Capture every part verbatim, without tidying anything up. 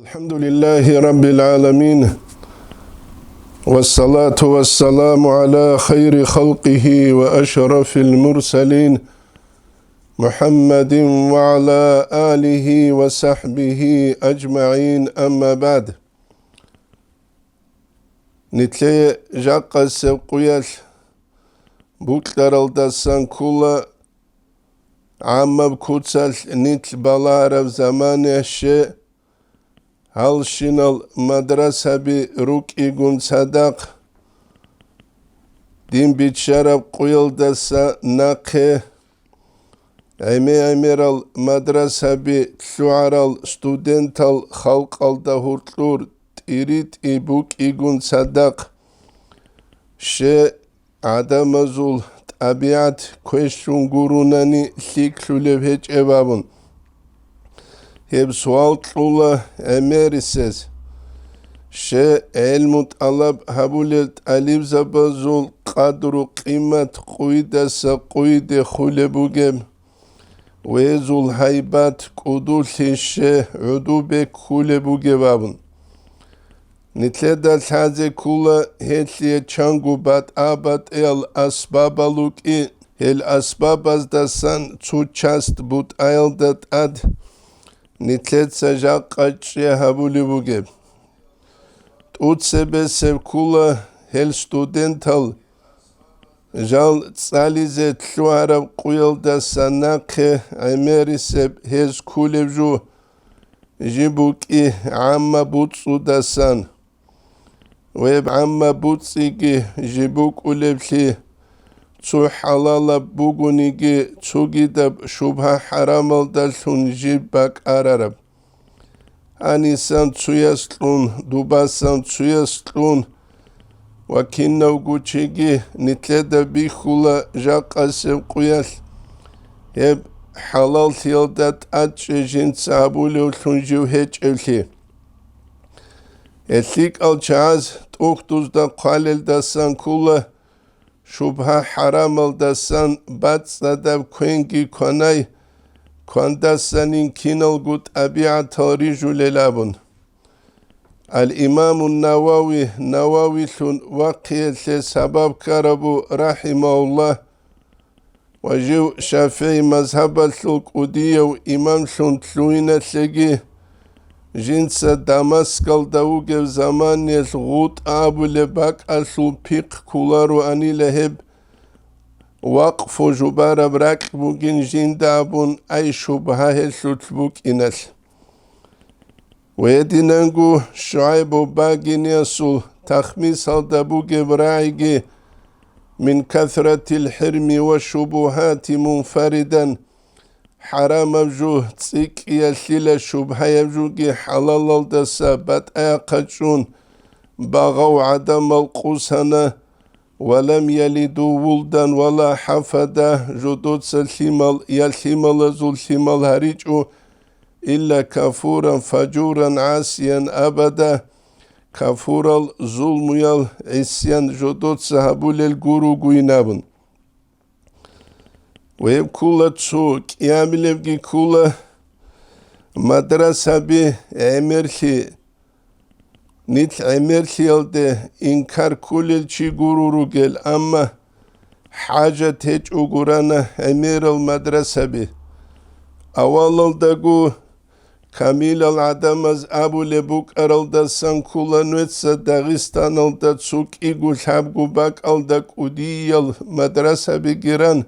الحمد لله رب العالمين، والصلاة والسلام على خير خلقه وأشرف المرسلين، محمد وعلى آله وصحبه أجمعين، أما بعد. Нилъее жакъасеб къуялъ букьаралдасан ккола гӀаммаб куцалъ нилъ балагьараб замана, щай гьалщинал мадрасаби рукӀигун цадахъ, дин биччараб къуялдаса нахъе гӀемер-гӀемерал мадрасаби лъугӀарал студентал халкъалда гьоркьор тӀиритӀи букӀигун цадахъ, щай гӀадамазул тӀабигӀат квешлъун гурунани лъикӀлъулеб гьечӀеб абун, гьеб суал кьула гӀемерисез. Щай гӀелму тӀалаб гьабулел тӀалибзабазул къадру-къимат къуйдаса къуйде хулеб бугеб, гьезул гьайбат кӀудулъи щай гӀодобе ккулеб бугеб абун. Нилъеда лъазе ккола гьелъие чанго батӀа-батӀиял асбабал рукӀин, гьел асбабаздасан цо часть бутӀаялда тӀад нилъеца жакъа чӀей гьабулеб бугеб. ТӀоцебесеб ккола гьел студентал жал цӀализе лъугьараб къуялдаса нахъе гӀемерисеб гьез кколеб жо жиб букӀи гӀамма буцӀцӀудасан. Гьеб гӀамма буцӀцӀиги жиб букӀулеблъи, цо хӀалалаб бугониги, цогидаб шубгьа-хӀарамалдалъун жиб бакӀарараб. Гьанисан цуяс кьун, дубасан цуяс кьун ва кинавго чиги нилъеда бихьула жакъасеб къуялъ гьеб хӀалаллъиялда тӀадчӀей жинца гьабулевлъун жив гьечӀевлъи. Гьел лъикӀал чагӀаз тӀухьдузда хъвалелдасан ккола шубгьа-хӀарамалдасан бацӀцӀадаб квенги кванай, квандасанин киналго тӀабигӀатал рижулел абун. Ал-Имамун Навави, Нававилъун вахъиялъе сабаб ккарабу, рахӀимагьуллагь, ва жив ШафигӀи мазгьабалъул кӀудияв имамлъун лъугьиналъеги, жинца Дамаскалда вугев заманиялъ ГъутӀа абулеб бакӀалъул пихъ кколароанила гьеб, вакъфу жубараб ракь бугин жинда абун, ай шубгьа гьелъулъ букӀиналъ. Ва гьединанго ШугӀайбу Багиниясул тахмисалда бугеб рагӀиги: «Мин касратил хӀирми ва шубугьати мунфаридан», хӀарамаб жо цӀикӀкӀиялъила шубгьаяб жоги хӀалалалдаса батӀаяхъа чӀун багъав гӀадамал къосана, «Ва лам ялиду вулдан ва ла хафада», жодоца лъимал я лъималазул лъимал гьаричӀо, «илла кафуран фажуран гӀасиян абада», кафурал, зулмуял, гӀисян жодоца гьабулел гуругойин абун. Ва гьеб ккола цо, кӀиабилебги ккола мадрасаби гӀемерлъи. Нилъ гӀемерлъиялде инкар кколел чи гуро ругел, амма хӀажат гьечӀого рана гӀемерал мадрасаби. Авалалдаго камилал гӀадамаз абулеб букӀаралдасан ккола нуеца Дагъистаналда цо кӀиго-лъабго бакӀалда кӀудиял мадрасабиги ран,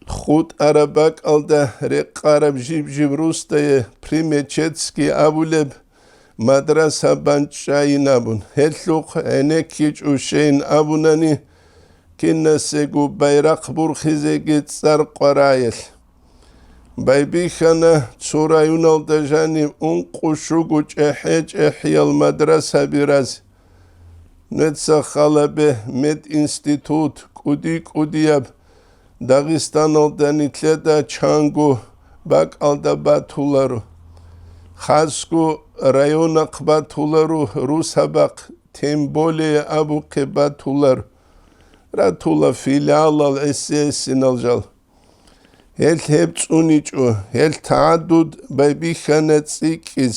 хутӀараб бакӀалда рекъараб жиб-жиб русдае Примечецкий абулеб мадраса банчӀчӀайин абун, гьелъухъ гӀенеккичӀо щейин абунани, кинасего байрахъ бурхизеги цӀар къвараялъ. Байбихьана цо районалда жаниб ункъо-щуго чӀехӀе-чӀехӀиял мадрасаби разе. Нуеца халабе мединститут, кӀуди-кӀудияб Дагъистаналда нилъеда чанго бакӀалда батуларо. Хасго районахъ батуларо, русабахъ, тем более абухъе батуларо. Ратула филиалал гӀиси-гӀисинал жал. Гьел гьеб цӀуничӀо, гьел тагӀаддуд байбихьана цӀикӀкӀиз.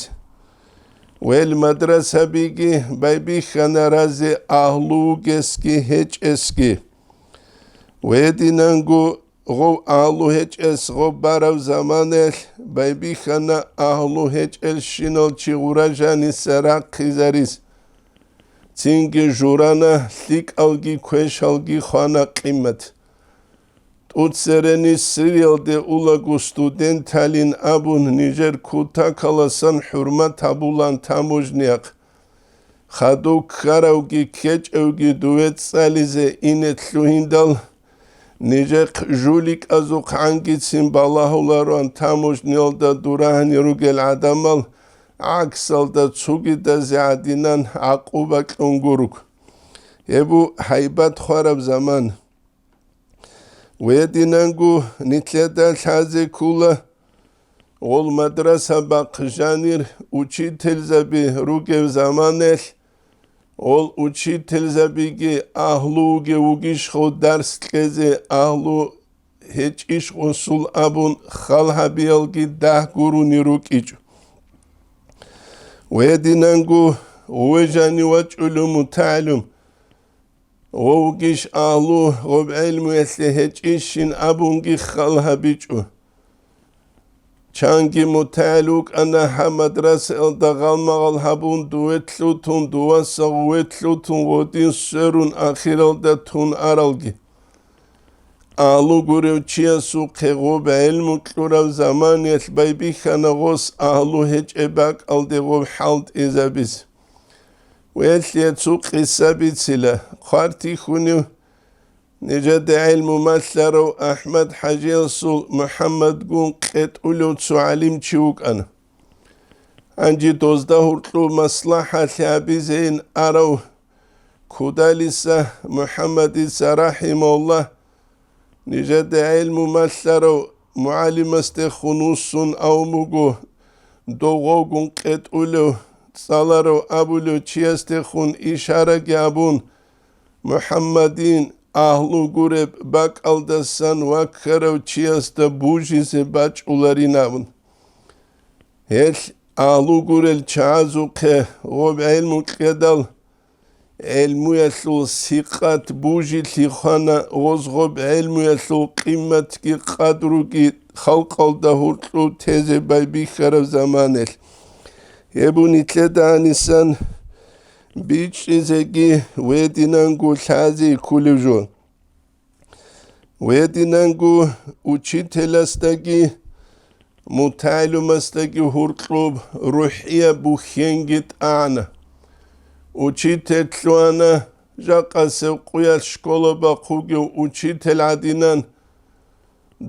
Вел мадрасабиги байбихьана разе агьлу вугесги гьечӀесги. Гьединанго гъов агьлу гьечӀес гъоб бараб заманаялъ байбихьана агьлу гьечӀелщинал чи гъура жаниса рахъизарис. Цинги журана лъикӀалги квешалги хвана къимат. ТӀуцерени Сириялде улаго студенталин абун нижер кутакаласан хӀурмат гьабулан таможнияхъ. Хадув ккаравги ккечӀевги дуве цӀализе ине лъугьиндал, нижехъ жуликӀазухъ гӀангицин балагьулароан таможниялда дурагьани ругел гӀадамал гӀаксалда цугидазе гӀадинан гӀакъуба кьун гуруг. Гьеб бу гьайбат хвараб заман. Гьединанго нилъеда лъазе ккола, гъол мадраса бахъ жанир учительзаби ругев заманаялъ, гъол учительзабиги агьлу вугев вугищ гъов дарс кьезе, агьлу гьечӀищ гъосул абун хал гьабиялги дагь гуруни рукӀичӀо. Гьединанго гъове жанив вачӀулев мутагӀилум, гъовгищ агьлу гъоб гӀелмуялъе гьечӀищин абунги хал гьабичӀо. Чанги мутагӀил вукӀана гьаб мадрасаялда гъалмагъал гьабун, дуве лъутун, дуваса гъуве лъутун, гъодин сверун ахиралда тун аралги. Агьлу гурев чиясухъе гъоб гӀелму кьураб заманиялъ байбихьана гъос агьлу гьечӀеб бакӀалде гъоб хӀалтӀизабиз. Велъие цо къиса бицила. Хъвартихьунив нижеда гӀелму малъарав АхӀмад-хӀажиясул МухӀаммадгун къетӀулев цо гӀалимчи вукӀана. Гьанже дозда гьоркьоб маслахӀалъи гьабизейин арав Кудалиса МухӀаммадица, рахӀимагьуллагь, нижеда гӀелму малъарав мугӀалимасдехун вуссун авун буго, дов гъовгун къетӀулев, цӀаларав абулев чиясдехун ишараги абун, МухӀаммадин агьлу гуреб бакӀалдасан ваккарав чиясда бужизе бачӀуларин абун. Гьелъ агьлу гурел чагӀазухъе гъоб гӀелму кьедал, гӀелмуялъул сикъат бужилъи хвана, гъоз гъоб гӀелмуялъул къиматги къадруги халкъалда гьоркьоб тезе байбихьараб заманалъ. Гьеб бу нилъеда гьанисан бичӀчӀизеги гьединанго лъазе кколев жо. Гьединанго учителасдаги мутагӀилумасдаги гьоркьоб рухӀияб бухьенги тӀагӀана. Учитель лъугьана, жакъасеб къуялъ школа бахъ вугев учитель гӀадинан,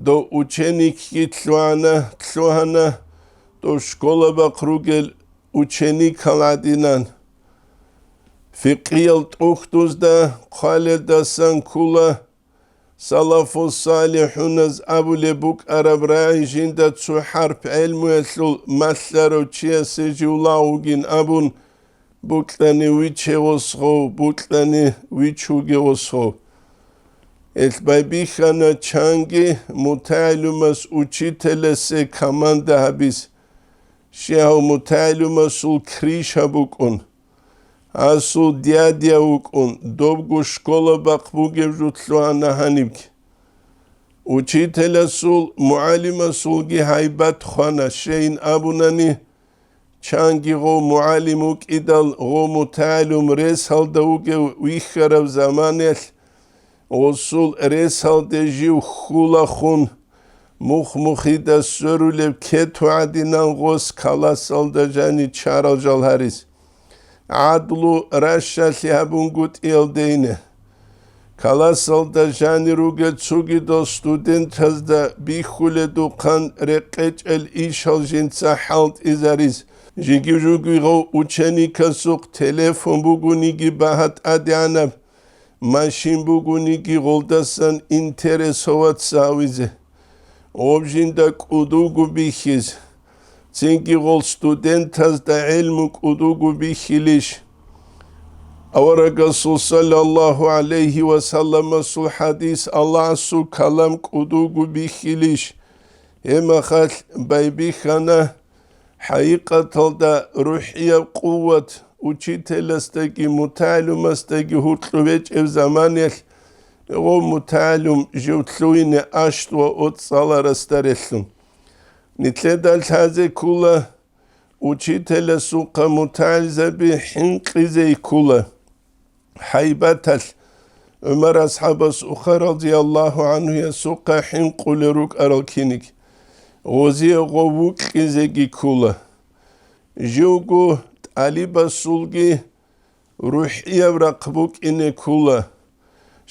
дов ученикги лъугьана, лъугьана, дов школа бахъ ругел ученикал гӀадинан. Фикъиял тӀухьдузда хъвалелдасан ккола, салафу-салихӀуназ абулеб букӀараб рагӀи жинда цо хӀарп гӀелмуялъул малъарав чиясе жив лагъугин абун, букьани виче гъосгъов, букьани вич вуге гъосгъов. Гьелъ байбихьана чанги мутагӀилумас учителасе команда гьабиз. Щай гьав мутагӀилумасул крыша букӀун, гьасул дядя вукӀун, добго школа бахъ бугеб жо лъугьана гьанибги. Учителасул, мугӀалимасулги гьайбат хвана, щайин абунани, чанги гъов мугӀалим вукӀидал, гъов мутагӀилум ресалда вугев вихьараб заманалъ, гъосул ресалде жив хьулахун, мух-мухида сверулеб кету гӀадинан гъос каласалда жани чарал жал гьарис. ГӀадлу ращалъи гьабунгутӀиялдейне. Каласалда жани ругел цугидал студентазда бихьуледухъан рекъечӀел ишал жинца хӀалтӀизарис. Жиги-жуги гъов ученикасухъ телефон бугониги багьа тӀадегӀанаб, машин бугониги гъолдасан интересоваться гьавизе. Гъоб жинда кӀудуго бихьиз, цинги гъол студентазда гӀелму кӀудуго бихьилищ? Аварагасул саллаллагьу гӀалайгьи ва салламасул хӀадис, Аллагьасул калам кӀудуго бихьилищ? Гьеб мехалъ байбихьана, ХӀакъикъаталда рухӀияб къуват учителасдаги мутагӀалимасдаги гьуркьу гьечӀеб заманаялъ гъов мутагӀалим жив лъугьине аш ва оцӀаларасда релълъун. Нилъеда лъазе ккола, учителасухъа мутагӀалимзаби хӀинкъизе ккола. ХӀайбаталъ ГӀумар асхӀабасухъа радияллагьу гӀанхуясухъа хӀинкъулел рукӀарал киниг, гъозие гъов вукьизеги ккола. Живго тӀалибасулги рухӀияб рахъ букӀине ккола.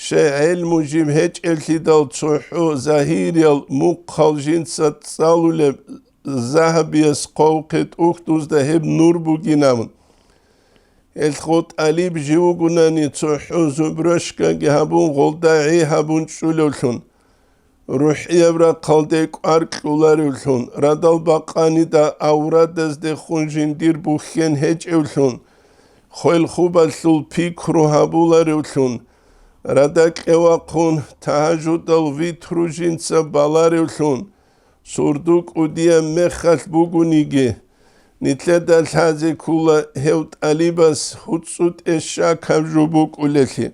Щай гӀелму жиб гьечӀеблъидал цохӀо загьириял мухъал жинца цӀалулеб загьабияс хъвавухъе тӀухьдузда гьеб нур бугин абун. Гьелъго тӀалиб жив вугунани цохӀо зубрёшкаги гьабун, гъолда гӀи гьабун чӀулевлъун, рухӀияб рахъалде кӀвар кьоларевлъун, радал бакъанида аврадаздехун жиндир бухьен гьечӀевлъун, хвел-хубалъул пикру гьабуларевлъун, рада кьевахъун, тагьажудал витру жинца баларевлъун, сурду кӀудияб мехалъ бугониги, нилъеда лъазе ккола гьев тӀалибас гьуцӀутӀе щакаб жо букӀулелъи.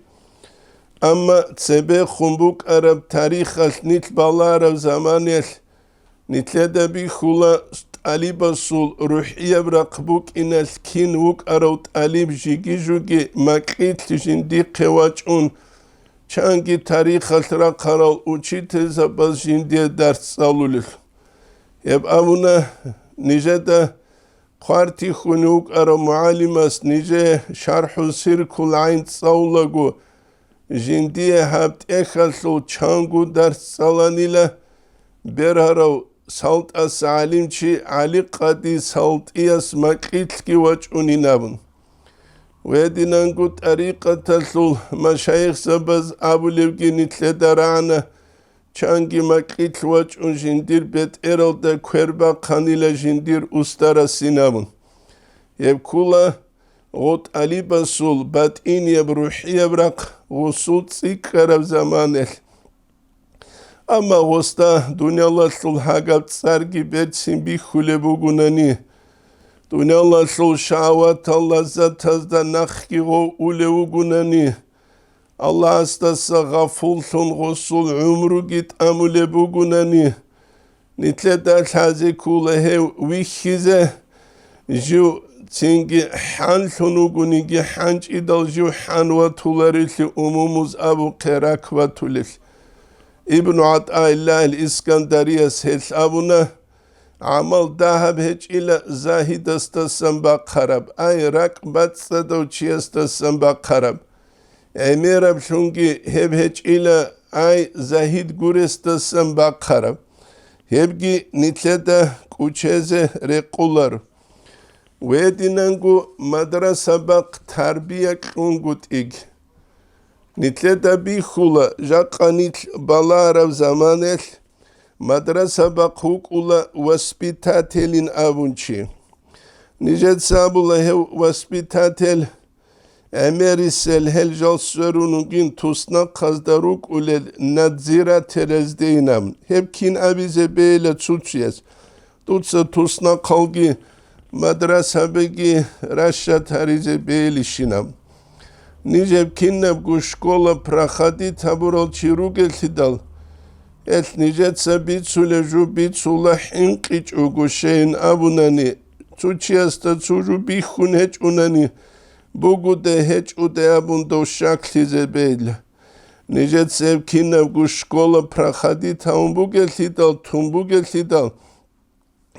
Амма цебехун букӀараб тарихалъ нилъ балараб заманаялъ нилъеда бихьула тӀалибасул рухӀияб рахъ букӀиналъ кин вукӀарав тӀалиб жиги-жуги макьилъ жиндихъе вачӀун, чанги тарихалъ рахъарал учительзабаз жиндие дарс цӀалулел. Гьеб абуна, нижеда хъвартихьун вукӀарав мугӀалимас нижее ШархӀу Сиркул ГӀайн цӀалулаго, жиндие гьаб тӀехьалъул чанго дарс цӀаланила бергьарав СалтӀас гӀалимчи ГӀали-къади СалтӀияс макьилъги вачӀунин абун. Гьединанго тӀарикъаталъул машайихзабаз абулебги нилъеда рагӀана, чанги макьилъ вачӀун жиндир бетӀералда квер бахъанила жиндир устарасин абун. Гьеб ккола гъо тӀалибасул батӀинияб рухӀияб рахъ гъусул цӀикӀкӀараб заманалъ. Амма гъосда дуниялалъул гьагаб цӀарги берцин бихьулеб бугунани, дуниялалъул шагьаватал лаззатазда нахъги гъов улев вугунани, Аллагьасдаса гъафуллъун гъосул гӀумруги тӀамулеб бугунани, нилъеда лъазе ккола гьев вихьизе, жив цинги хӀанлъун вугониги, хӀанчӀидал жив хӀан ватуларелъи умумуз абухъе рак ватулел. Ибну ГӀатӀаиллагьил Искандарияс гьелъ абуна, гӀамал дагьаб гьечӀила загьидасдасан бахъараб, ай, ракӀ бацӀцӀадав чиясдасан бахъараб. ГӀемераблъунги гьеб гьечӀила, ай, загьид гуресдасан бахъараб. Гьебги нилъеда кӀучезе рекъолар. Гьединанго мадраса бахъ тарбия кьунгутӀиг. Нилъеда бихьула, жакъа нилъ балараб заманалъ мадраса бахъ вукӀула воспитателин абун чи. Нижеца абула гьев воспитатель, гӀемерисел гьел жал сверун вугин туснахъазда рукӀулел надзирателездейин абун. Гьеб кин абизе бейила цуцияс? Дуца туснахъалги мадрасабиги ращад гьаризе бейилищинаб? Нижеб кинабго школа проходить гьабурал чи ругелъидал, гьелъ нижеца бицулеб жо бицула хӀинкъичӀого щейин абунани, цо чиясда цо жо бихьун гьечӀунани, бугодай гьечӀодай абун дов щаклъизе бейла. Нижеца гьеб кинабго школа проходить гьавун бугелъидал, тун бугелъидал,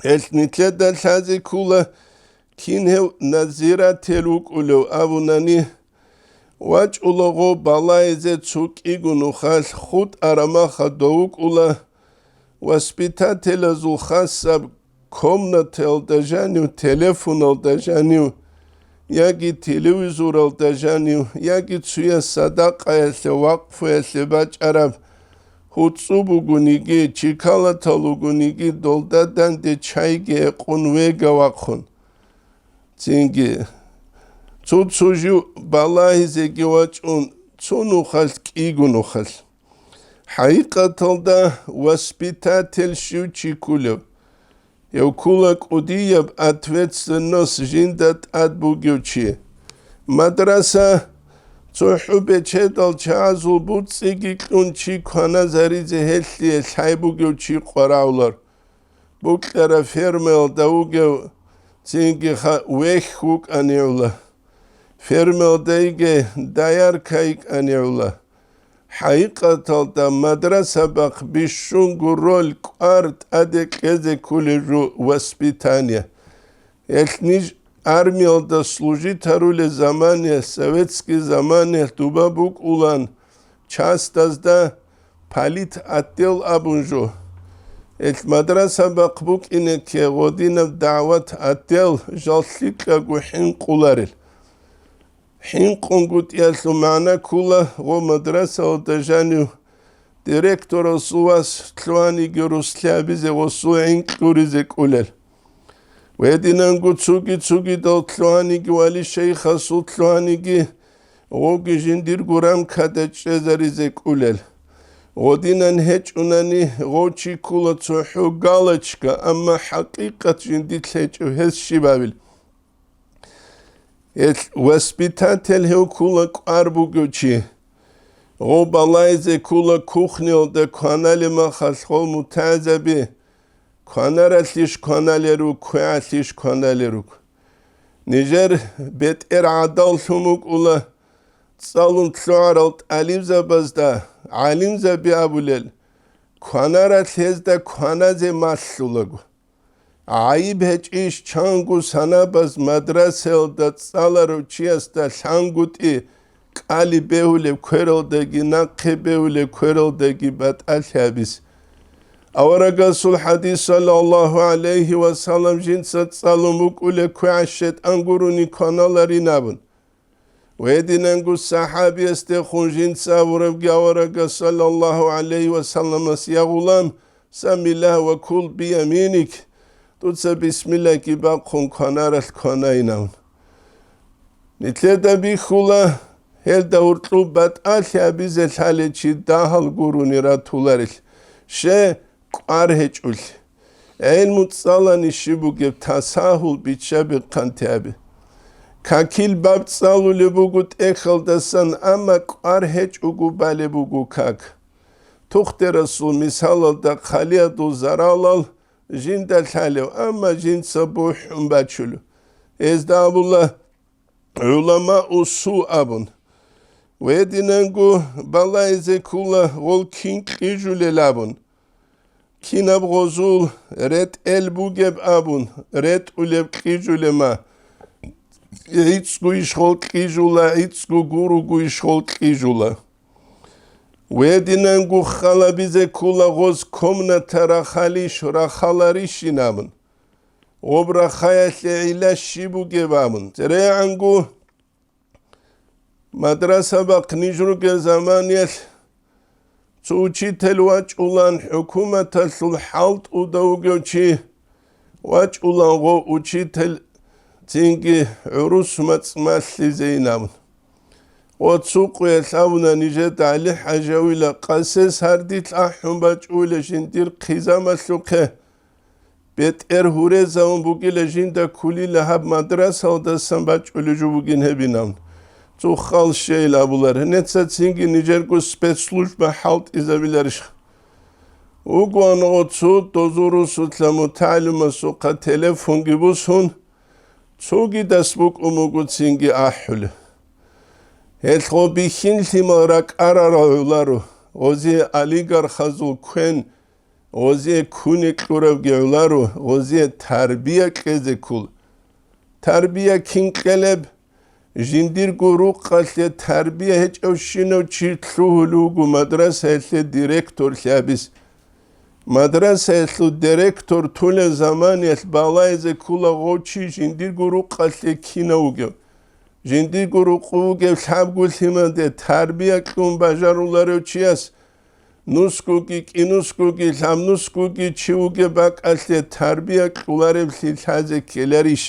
гьелъ нилъеда лъазе ккола, кин гьев надзиратель вукӀулев абунани, вачӀула гъо балайзе цо кӀиго нухалъ хутӀараб маха дов вукӀула, воспитателазул хасаб комнатаялда жанив, телефоналда жанив, яги телевизоралда жанив, яги цуяс садакъаялъе, вакъфуялъе бачӀараб гьуцӀу бугониги, чикалатал ругониги, долда данде чайги гьекъун вега вахъун. Цинги цо-цо жив балагьизеги вачӀун, цо нухалъ кӀиго нухалъ. ХӀакъикъаталда воспитатель щив чи ккулев? Гьев ккула кӀудияб ответственность жинда тӀад бугев чи. Мадраса цохӀо бечедал чагӀазул буцӀцӀиги кьун чи кваназаризе гьелъие лъай бугев чи къварагӀулар. Букьара фермаялда вугев цинги ха-, вехь вукӀанигӀула. Фермаялда йиге даярка йикӀанигӀула. ХӀакъикъаталда мадраса бахъ бищунго роль кӀвар тӀаде кьезе кколеб жо воспитание. Гьелъ ниж армиялда служить гьарулел замане, советский замане дуба букӀулан, частазда политотдел абун жо. Гьелъ мадраса бахъ букӀине кке гъодинаб дагӀват отдел жал лъикӀаго хӀинкъуларел. ХӀинкъунгутӀиялъул магӀна ккула гъо мадрасалда жанив директорасул вас лъугьаниги руслъи гьабизе гъосул гӀин кьуризе кӀулел. Гьединанго цуги-цугидал лъугьаниги вали шейхасул лъугьаниги гъоги жиндирго рамкада чӀезаризе кӀулел. Гъодинан гьечӀунани гъов чи ккула цохӀо галочка, амма хӀакъикъат жиндилъ гьечӀев гьес щиб гьавил? Гьелъ воспитатель гьев ккула кӀвар бугев чи. Гъов балайзе ккула кухниялда кваналеб махалъ гъол мутагӀзаби, кванаралъищ кваналел руг, квегӀалъищ кваналел руг. Нижер бетӀер гӀадаллъун вукӀула цӀалун лъугӀарал тӀалибзабазда гӀалимзаби абулел, кванаралъ гьезда кваназе малъулаго. ГӀайиб гьечӀищ чанго санабаз мадрасаялда цӀаларав чиясда лъангутӀи кӀали бегьулеб квералдаги нахъе бегьулеб квералдаги батӀалъи гьабизе. Аварагасул хӀадис, саллаллагьу гӀалайгьи ва саллам, жинца цӀалун букӀулеб квегӀ щетӀан гурони кваналарин абун. Гьединанго сахӀабиясдехун жинца абурабги аварагас, саллаллагьу гӀалайгьи ва салламас: «Я гъулам, саммиллагь ва кул бияминик», дуца бисмиллагьги бахъун кванаралъ кванайин абун. Нилъеда бихьула, гьелда гьоркьоб батӀалъи гьабизе лъалев чи дагьал гурони ратуларелъ, ще кӀвар гьечӀолъи. ГӀелму цӀалани щиб бугеб тасагьул биччаби хъантиаби. Какил баб цӀалулеб буго тӀехьалдасан, амма кӀвар гьечӀого балеб буго как. Тухтурасул мисалалда хъалиядул заралал жинда лъалев, амма жинца бухӀун бачулев. Гьезда абула гӀуламаусу абун. Гьединанго балайзе ккула гъол кин кьижулел абун. Кинаб гъозул ретӀел бугеб абун, ретӀулеб кьижулема. ГӀицӀго иш гъол кьижула, гӀицӀго гуруго иш гъол кьижула. Гьединанго халабизе ккула гъоз комната рахалищ, рахаларищин абун. Гъоб рахаялъе гӀилла щиб бугеб абун. ЦерегӀанго мадраса бахъ ниж ругел заманиялъ цо учитель вачӀулан, хӀукуматалъул хӀалтӀуда вугев чи вачӀулан гъо учитель цинги гӀурус мацӀ малъизейин абун. Гъо цо къуялъ абуна нижеда ГӀали-хӀажавила къасес гьардилъ ахӀун бачӀула жиндир хъизамалъухъе. БетӀер гьурезавун бугила жинда ккулила гьаб мадрасалдасан бачӀулев жо бугин гьебинан. Цо хал щейил абулар. Гьенеца цинги нижерго спецслужба хӀалтӀизабиларищ? Вугоан гъо цо дозул русулъа мутагӀалимасухъа телефонги бусун, цогидас букӀун буго цинги ахӀулев. Гьелъ гъо бихьинлъимал ракӀарарал гӀоларо, гъозие олигархазул квен, гъозие куни кьурабги гӀоларо, гъозие тарбия кьезе ккол. Тарбия кин кьелеб? Жиндирго рукъалъе тарбия гьечӀевщинав чи лъугьулев вуго мадрасаялъе директорлъи абизе. Мадрасаялъул директор тулел заманиялъ балайзе ккола гъов чи жиндирго рукъалъе кинав вугев. Жиндирго рукъу вугев лъабго лъимаде тарбия кьун бажаруларев чияс, нусгоги, кӀинусгоги, лъабнусгоги чи вугеб бакӀалъе тарбия кьулареблъи лъазе ккеларищ?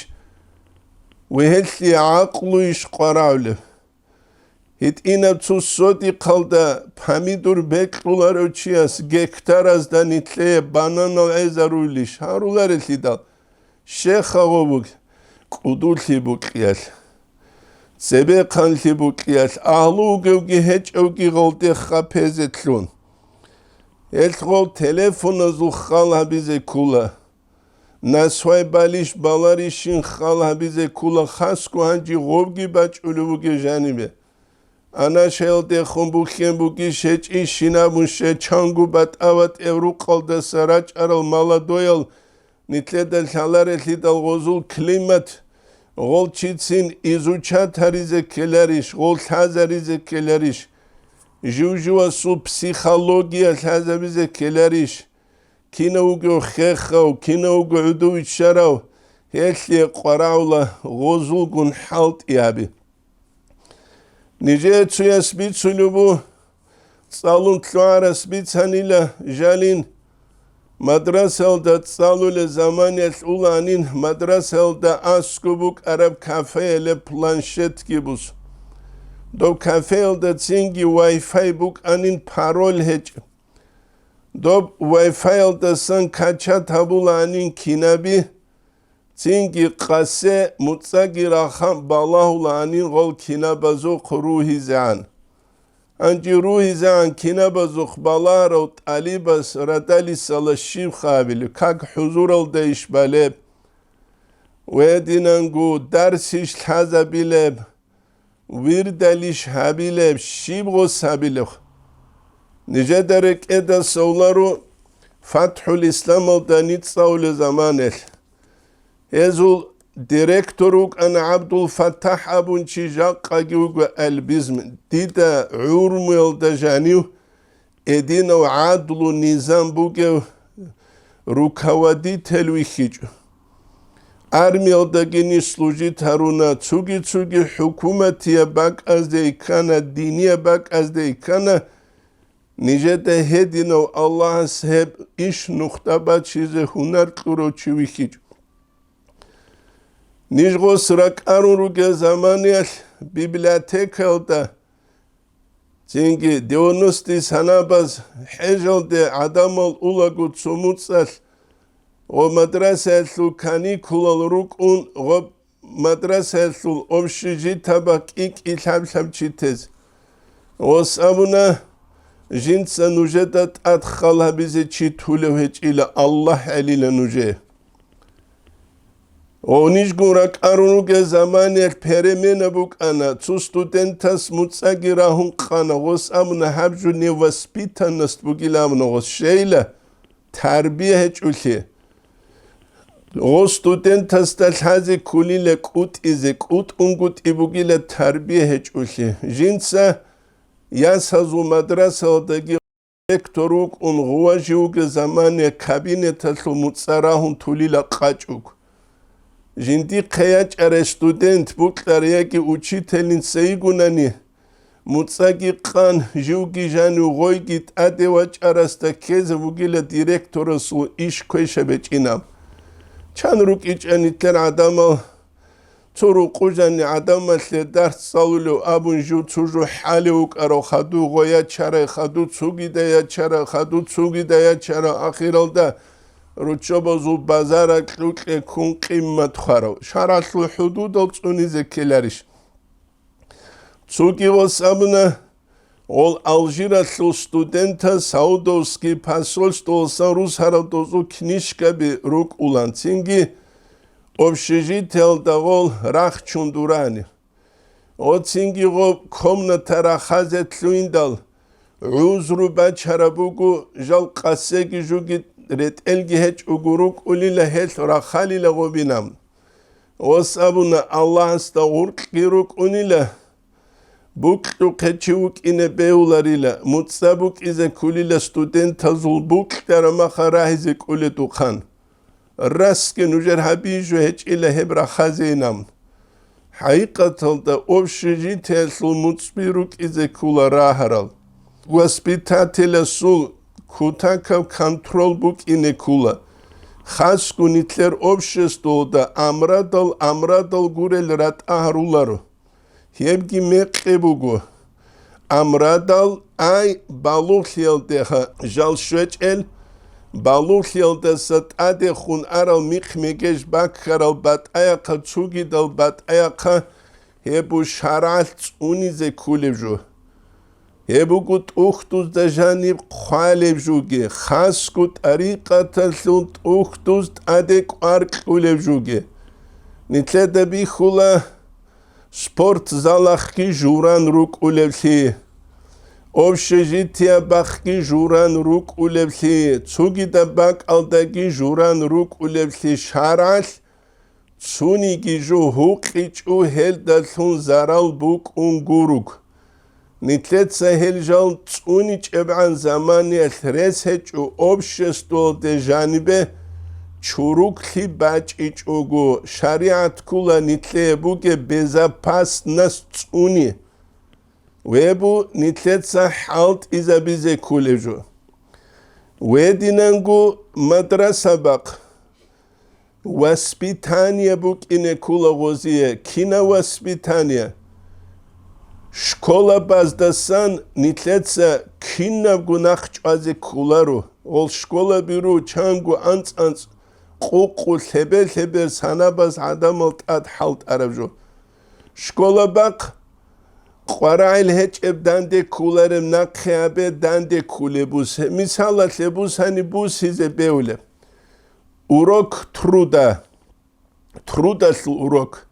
Вегьелъие гӀакълуйищ къварагӀулеб? ГьитӀинаб цо содихъалда помидор бекьуларев чияс гектаразда нилъее бананал гӀезаруйлищ гьаруларелъидал, щехъа гъобуг кӀудулъи букьиялъ, цебехъанлъи букьиялъ, агьлу вугевги гьечӀевги гъолде хапезе лъун. Гьелъ гъол телефоназул хал гьабизе ккула. Насвай балищ баларищин хал гьабизе ккула, хасго гьанже гъобги бачӀулев вугев жанибе. Анашаялдехун бухьен бугищ гьечӀищин абун, щай чанго батӀа-батӀияб рукъалдаса рачӀарал молодоял нилъеда лъаларелъидал гъозул климат, гъол чицин изучат гьаризе ккеларищ, гъол лъазаризе ккеларищ, жив-живасул психология лъазабизе ккеларищ, кинав вугев хехав, кинав вуго гӀодов иччарав, гьелъие къварагӀула гъозулгун хӀалтӀи гьаби. Нижее цояс бицулеб буго, цӀалун лъугӀарас бицанила жалин, мадрасалда цӀалулел заманиялъ уланин, мадрасалда аскӀоб букӀараб кафеялъе планшетги бус. Доб кафеялда цинги Wi-Fi букӀанин, пароль гьечӀеб. Доб Wi-Fi-ялдасан качат гьабулаанин кинаби, цинги къасе муцӀаги рахъан балагьулаанин гъол кинабазухъ ругьизегӀан. Гьанже ругьизегӀан кинабазухъ балагьарав тӀалибас радалисала щиб хабилеб, как хӀузуралда иш балеб, гьединанго дарсищ лъазабилеб, вирдалищ гьабилеб, щиб гъос гьабилеб? Нижеда рекӀеда совлару ФатхӀул Исламалда ницӀалъулел заманалъ. Гьезул директор вукӀана ГӀабдул-ФаттахӀ абун чи, жакъаги вуго альбизм. Дида гӀурмуялда жанив гьединав гӀадлу-низам бугев руководитель вихьичӀо. Армиялдагини служит гьаруна, цуги-цуги хӀукуматияб бакӀазде ккана, динияб бакӀазде ккана, нижеда гьединав Аллагьас гьеб иш нухда бачизе гьунар кьурав чи вихьичӀо. Ниж гъос ракӀарун ругел заманиялъ библиотекаялда, цинги девяностые санабаз хӀежалде гӀадамал улаго цо муцӀалъ, гъо мадрасаялъул каникулал рукӀун, гъо мадрасаялъул общежитиеба кӀи-кӀи лъаб-лъаб чи тез. Гъос абуна, жинца нужеда тӀад хал гьабизе чи тулев гьечӀила, Аллагь гӀелила нужее. Гъов нижгун ракӀарун ругел заманиялъ перемена букӀана, цо студентас муцӀаги рагьун къана, гъос абуна, гьаб жо невоспитанность бугила абуна, гъос щейила, тарбия гьечӀолъи. Гъос студентасда лъазе кколила кӀутӀизе, кӀутӀунгутӀи бугила тарбия гьечӀолъи. Жинца ясазул мадрасаялдаги директор вукӀун, гъува жив вугев замане кабинеталъул муцӀа рагьун тулила къачӀуг. Жиндихъе ячӀарай студент, букьарай яги учительница йигунани, муцӀаги къан, живги жанив гъойги тӀаде вачӀарасда ккезе вугила директорасул иш квеша бечӀинаб. Чан рукӀичӀа нилъер гӀадамал, цо рукъужани гӀадамалъе дарс цӀалулев абун жив цо жо хӀалев вукӀарав, хаду гъоя чарай, хаду цугида ячара, хаду цугида ячара, ахиралда руччабазул базара кьукье ккун къиммат хварав. ШаргӀалъул хӀудудал цӀунизе ккеларищ? Цуги гъос абуна, гъол Алжиралъул студентас Саудовский посольствоялдасан русарал дозул книжкаби рукӀулан, цинги общежитиялда гъол рахчун дурани. Гъо цинги гъо комната рахазе лъугьиндал, гӀузру бачараб буго, жал къасеги жуги ретӀелги гьечӀого рукӀулила, гьелъ рахалила гъобинаб. Гъос абуна, Аллагьасда гъуркьги рукӀунила, букьухъе чи вукӀине бегьуларила, муцӀа букӀизе ккулила, студентазул букьараб маха рагьизе кӀуледухъан. Расги нужер гьабизе жо гьечӀила гьеб рахазейин абун. ХӀакъикъаталда общежитиялъул муцӀби рукӀизе ккула рагьарал. Воспитателасул кутакаб контрол букӀине ккула. Хасго нилъер обществоялда амрадал-амрадал гурел ратӀа гьаруларо. Гьебги мекъи буго. Амрадал ай балугълъиялдеха жал щвечӀел, балугълъиялдаса тӀадехун арал михъ-мегеж баккарал батӀаяхъа цугидал батӀаяхъа гьеб бу шаргӀалъ цӀунизе ккулеб жо. Гьеб буго тӀухьдузда жаниб хъвалеб жуги, хасго тӀарикъаталъул тӀухьдуз тӀаде кӀвар кьулеб жуги. Нилъеда бихьула спортзалахъги журан рукӀулевлъи, общежитиябахъги журан рукӀулевлъи, цугидаб бакӀалдаги журан рукӀулевлъи шаргӀалъ цуниги жо гьукъичӀо, гьелдалъун зарал букӀун гуруг. Нилъеца гьел жал цӀуничӀебгӀан заманиялъ рес гьечӀо обществоялде жанибе чуруклъи бачӀичӀого, шаригӀат ккула нилъее бугеб безопасность цӀуни. Вебу нилъеца хӀалтӀизабизе ккулеб жо. Вединанго мадраса бахъ. Воспитание букӀине ккула гъозие. Кина воспитание? Школабаздасан нилъеца кинабго нахъ чӀвазе кколаро. Гъол школаби ру чанго анцӀ-анцӀ, къукъу, лъебе-лъебе санабаз гӀадамал тӀад хӀалтӀараб жо. Школа бахъ, къварагӀел гьечӀеб данде кколареб нахъе абе данде кколеб бус-, мисалалъе бусани бусизе бевлеб. Урок труда. Трудалъул урок.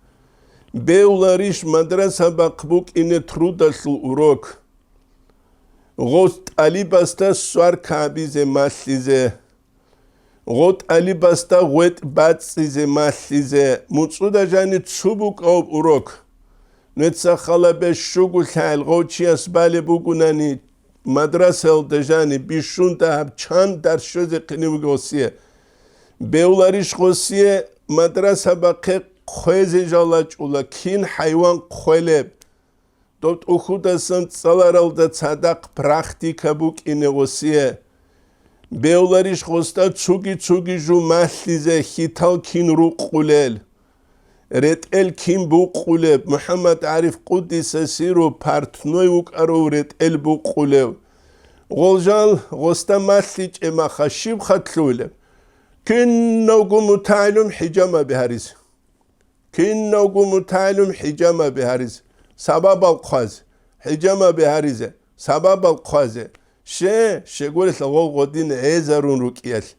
Бевларищ мадраса бахъ букӀине трудалъул урок? Гъос тӀалибасда сварка абизе малъизе, гъо тӀалибасда гъветӀ бацӀцӀизе малъизе, муцӀуда жани цу букӀав урок. Нуца халабе щугулъайил гъов чияс балеб бугунани, мадрасаялда жани бищун дагьаб чан дарс щвезе хъинив гъосие. Бевларищ гъосие мадраса бахъе хъвезе жалачӀула, кин хӀайван хъвелеб. Доб тӀухьудасан цӀаларалда цадахъ практика букӀине гъосие. Бевларищ гъосда цуги-цуги жу малъизе, хьитал кин рукъулел, ретӀел кин букъулеб, МухӀаммад ГӀариф къуддиса сиру партной вукӀарав ретӀел букъулев. Гъол жал гъосда малъичӀеб маха щиб хатӀлъугьилеб? Киналго мутагӀилум хӀижамаби гьаризе. Киналго мутагӀилум хӀижамаби гьаризе, сабабал хъвазе, хӀижамаби гьаризе, сабабал хъвазе. Ще, щегурелъа гъов гъодин гӀезарун рукӀиялъ.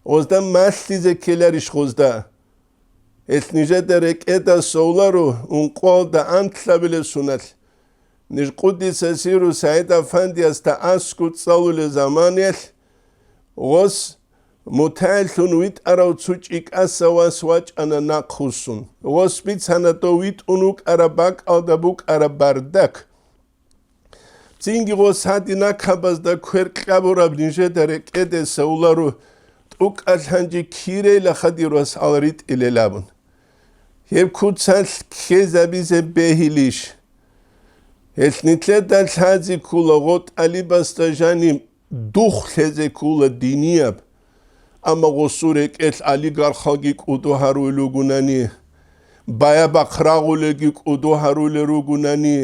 Гъозда малъизе ккеларищ гъозда? Гьелъ нижеда рекӀеда совларо ункъоялда анлъабилеб суналъ. Ниж къуддиса сиру СагӀид-афандиясда аскӀу цӀалулел заманиялъ, гъос мутагӀилъун витӀарав цо чӀикӀаса вас вачӀана нахъвуссун. Гъос бицана дов витӀун вукӀараб бакӀалда букӀараб бардак. Цинги гъос гьадинакабазда квер кьабураб нижеда рекӀеде совларо, тӀукӀалъ гьанже кирейла хадир вас гьал ритӀилел абун. Гьеб куцалъ ккезабизе бегьилищ? Гьелъ нилъеда лъазе ккола гъо тӀалибасда жаниб дух лъезе ккола динияб. Амма гъосул рекӀелъ олигархалги кӀодо гьаруй ругунани, баябахъ рагъулелги кӀодо гьарулел ругунани,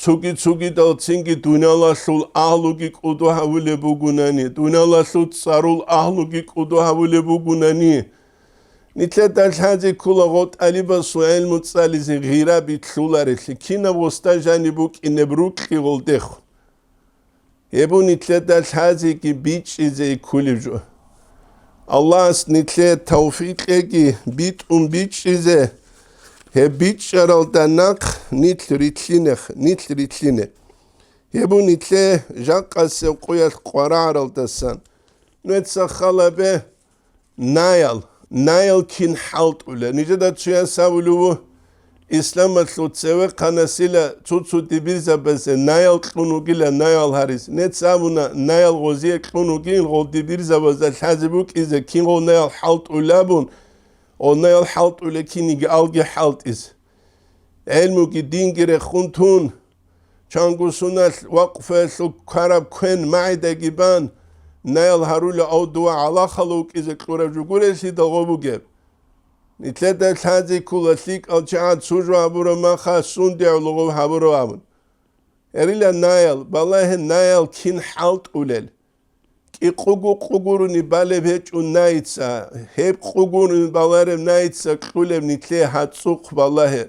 цуги-цугидалцинги дуниялалъул агьлуги кӀодо гьавулеб бугунани, дуниялалъул цӀарул агьлуги кӀодо гьавулеб бугунани, нилъеда лъазе ккола гъо тӀалибасул гӀелму цӀализе гъира битлъуларелъи, кинаб гъосда жаниб букӀинеб рукьи гъолдехун. Гьеб бу нилъеда лъазеги бичӀчӀизе кколеб жо. Аллагьас нилъее тавфикъ кьеги битӀун бичӀчӀизе, гьеб бичӀчӀаралда нахъ нилъ рилълъинех-, нилъ рилълъине. Гьеб бу нилъее жакъасеб къуялъ къварагӀаралдасан. Нуца халабе, Наял, наял кин хӀалтӀула? Нижеда цояс абулев ву, исламалъул цевехъанасила цо-цо дибирзабазе наял кьун вугила, наял гьарис. Нец абуна, наял гъозие кьун вугин, гъол дибирзабазда лъазе букӀизе, кин гъол наял хӀалтӀулабун, гъол наял хӀалтӀула киниги алги хӀалтӀизе. ГӀелмуги динги рехун тун, чангу суналъ вакъфуялъул квараб квен магӀидаги бан, наял гьарула ав дова гӀалахалда вукӀизе кьураб жо гурелъидал гъо бугеб. Нилъеда лъазе ккола лъикӀал чагӀаз цо жо гьабураб маха сунде гӀоло гъов гьабурав абун. Гьарила наял, балагье наял кин хӀалтӀулел. КӀикъугу къугуруни балеб гьечӀо наица, гьеб къугуруни балареб наица кьулеб нилъее гьацӀухъ балагье.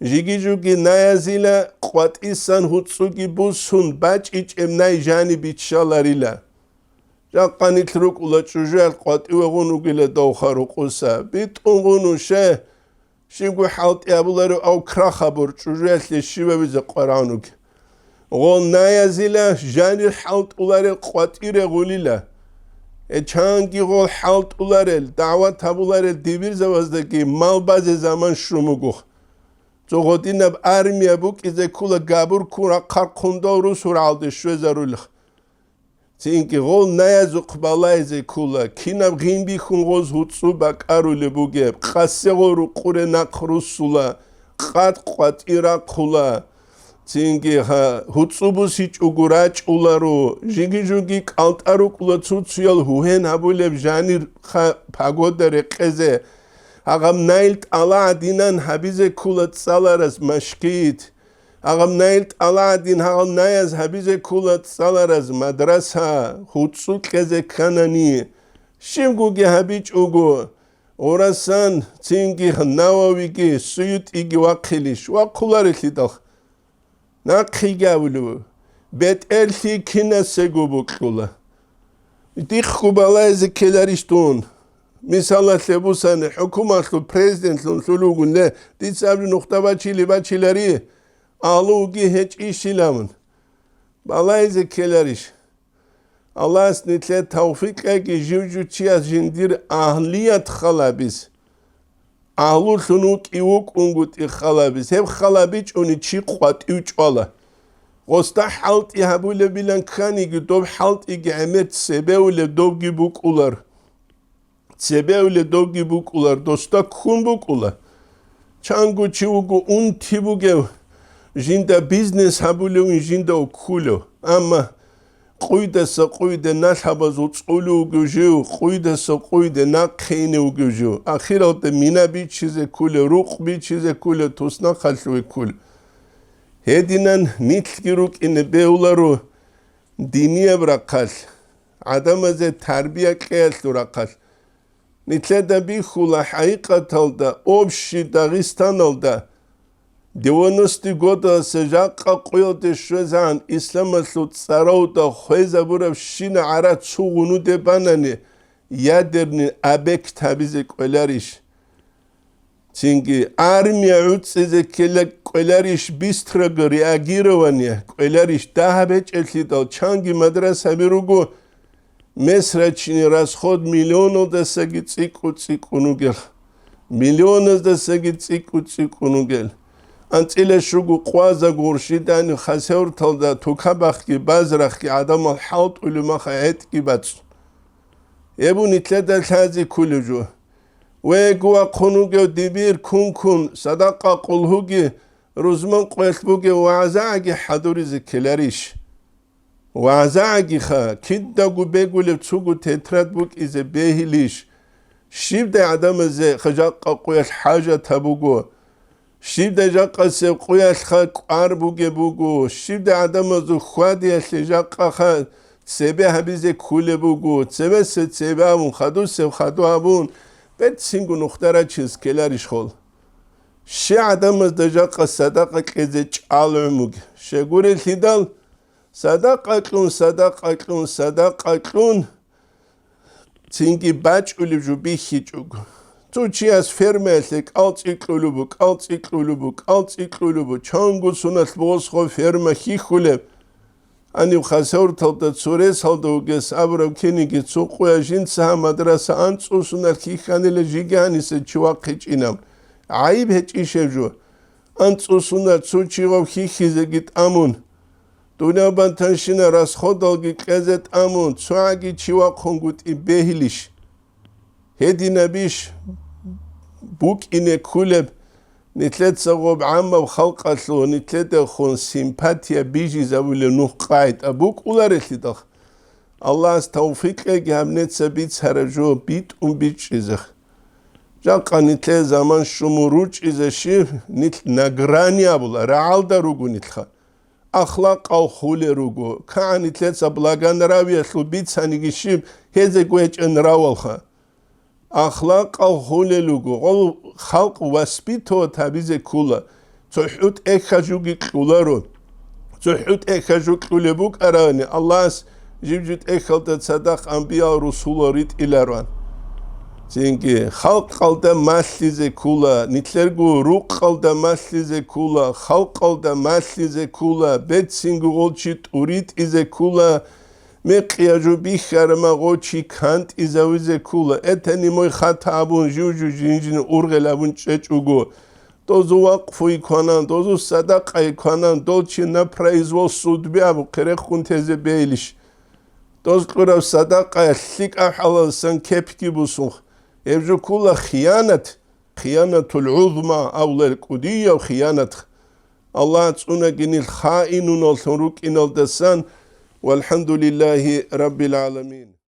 Жиги-жуги наязила къватӀисан гьуцӀуги бусун бачӀичӀеб най жани биччаларила. Жакъа нилъ рукӀула чӀужуялъ къватӀиве гъун угила довха рукъуса. БитӀун гъун уше, щибго хӀалтӀи гьабуларев ав крах гьабур чӀужуялъе щивавизе къварагӀун уги. Гъол наязила жанир хӀалтӀуларел къватӀире гъулила. Гьечанги гъол хӀалтӀуларел, дагӀват гьабуларел дибирзаваздаги мал базе заман щун бугоха. Цо гъодинаб армия букӀизе ккула габур ккун рахъал хъундал русургӀалде щвезарулех. Цинги гъол наязухъ балайзе ккула, кинаб гъин бихьун гъоз гьуцӀу бакӀарулеб бугеб, къасе гъол рукъуре нахъ руссула, къад къватӀи рахъула. Цинги гьа, гьуцӀу бусичӀого рачӀуларо, жиги-жуги кӀалтӀа рукӀула цуцуял гьугьен гьабулеб жанир ха-, пагода рекъезе, гьагъаб найл тӀала гӀадинан гьабизе ккула цӀалараз машгит. Гьагъаб найл тӀала гӀадин гьагъаб наяз гьабизе ккула цӀалараз мадраса, гьуцӀу кьезе кканани. Щибгоги гьабичӀого, Гъурасан, цинги Нававиги, СуютӀиги вахъилищ, вахъуларелъидал. Нахъеги абулев, бетӀерлъи кинасего букьула. Дихъго балайзе ккеларищ дун? Мисалалъе бусани, хӀукумалъул президентлъун лъулугун ле, дица абри нухда бачили бачилари, агьлуги гьечӀищилавун. Балайзе ккеларищ? Аллагьас нилъе тавфикъ кьеги жив-жив чияс жиндир агьлият халабиз. Агьлулъун вукӀи вукӀунгутӀи халабиз. Гьеб халабичӀуни чи къватӀив чӀвала. Гъосда хӀалтӀи гьабулебилан кканиги, доб хӀалтӀиги гӀемер цебеулеб добги букӀулар. Цебеулеб добги букӀулар, досда ккун букӀула. Чанго чи вуго унти бугев, жинда бизнес гьабулевин жинда уккулев. Амма къуйдаса къуйде налъабазул цӀулев вугев жив, къуйдаса къуйде нахъе ине вугев жив. Ахиралда мина бичизе ккулев, рукъ бичизе ккулев, туснахъалъуве ккулев. Гьединан нилъги рукӀине бегьуларо динияб рахъалъ, гӀадамазе тарбия кьеялъул рахъалъ. Нилъеда бихьула хӀакъикъаталда, общий Дагъистаналда, девяностые годаласа жакъа къуялде щвезегӀан исламалъул цӀаравда хвезабурабщина гӀара цо гъунуде банани, ядерный объект гьабизе кӀвеларищ? Цинги армия гӀуцӀизе ккела кӀвеларищ, быстрого реагирования кӀвеларищ? Дагьаб гьечӀелъидал чанги мадрасаби руго, месрачни расход миллионалдасаги цӀикӀкӀун-цӀикӀкӀун вугел. Миллионаздасаги цӀикӀкӀун-цӀикӀкӀун вугел. АнцӀила щуго къваза гурщидани хасеврталда тукабахъги базрахъги гӀадамал хӀалтӀулев маха гӀетӀги бацӀ. Гьеб нилъеда лъази ккулев жо. Вегу вахъун вугев дибир кун-кун, садакъа къулгьуги, рузман къвелъ бугев вагӀзагӀаги хӀадуризе ккеларищ? ВагӀзагӀагиха, кидаго бегулев цуго тетрад букӀизе бегьилищ? Щибдай гӀадамазе жакъа къуялъ хӀажат гьабуго? Щибдай жакъасеб къуялъха кӀвар бугеб буго, щибдай гӀадамазул хьвадиялъе жакъаха цебе гьабизе ккулеб буго, цебесеб цебе абун, хадусеб хадув абун, берцинго нухдарачиз ккеларищ хол? Щай гӀадамазда жакъа садакъа кьезе чӀал гӀумуги? Щай гурелъидал, садакъа кьун, садакъа кьун, садакъа кьун, цинги бачӀулеб жо бихьичӀого. Цо чияс фермаялъе кӀалцӀи кьулеб бу, кӀалцӀи кьулеб бу, кӀалцӀи кьулеб бу, чанго суналъ босго ферма хьихьулеб. Гьаниб хасаврталда цо ресалда вугес абураб киниги цо къуя жинца гьаб мадраса анцӀу сунар хьихьанила жиги гьаниса чи вахъичӀинаб. ГӀайиб гьечӀищ гьеб жо? АнцӀу сунар цо чи гъав хьихьизеги тӀамун. Дуниял бантанщина расходалги кьезе тӀамун, цогӀаги чи вахъунгутӀи бегьилищ? Гьединабищ букӀине ккулеб, нилъеца гъоб гӀаммаб халкъалъул нилъедехун симпатия бижизабулеб нух къагӀида букӀуларелъидал? Аллагьас тавфикъ кьеги гьаб неца бицараб жо битӀун бичӀчӀизе. Жакъа нилъее заман щуму ручӀизе щив, нилъ на грани абула, рагӀалда руго нилъха. ахлакъал хулел руго. КагӀан нилъеца благонравиялъул бицаниги щиб, гьезего гьечӀеб нравалха. Ахлакъал хулел руго, гъол халкъ воспитывать гьабизе ккола. ЦохӀу тӀехьа жуги кьоларо. ЦохӀу тӀехьа жу кьолеб букӀарани, Аллагьас жиб-жиб тӀехьалда цадахъ анбиял русулал ритӀилароан. Цинги, халкъалда малъизе ккола, нилъерго рукъалда малъизе ккола, халкъалда малъизе ккола, берцинго гъол чи тӀуритӀизе ккола, мекъия жо бихьарама гъо чи кантӀизавизе ккола, этани мой хата абун жив-жив жин-жин ургъел абун чӀечӀого, дозу вакъфуй кванан, дозу садакъай кванан, дол чи на произвол судьбы абухъе рехун тезе бейилищ? Доз кьурав садакъаялъ лъикӀаб хӀалалсан кепги бусунх. Гьеб жо ккола хиянат, хиянатул гӀузма, авлал кӀудияв хиянат. Аллагь цӀунаги нилъ хаинуналлъун рукӀиналдасан, валхӀамдулиллагьи раббил гӀаламин.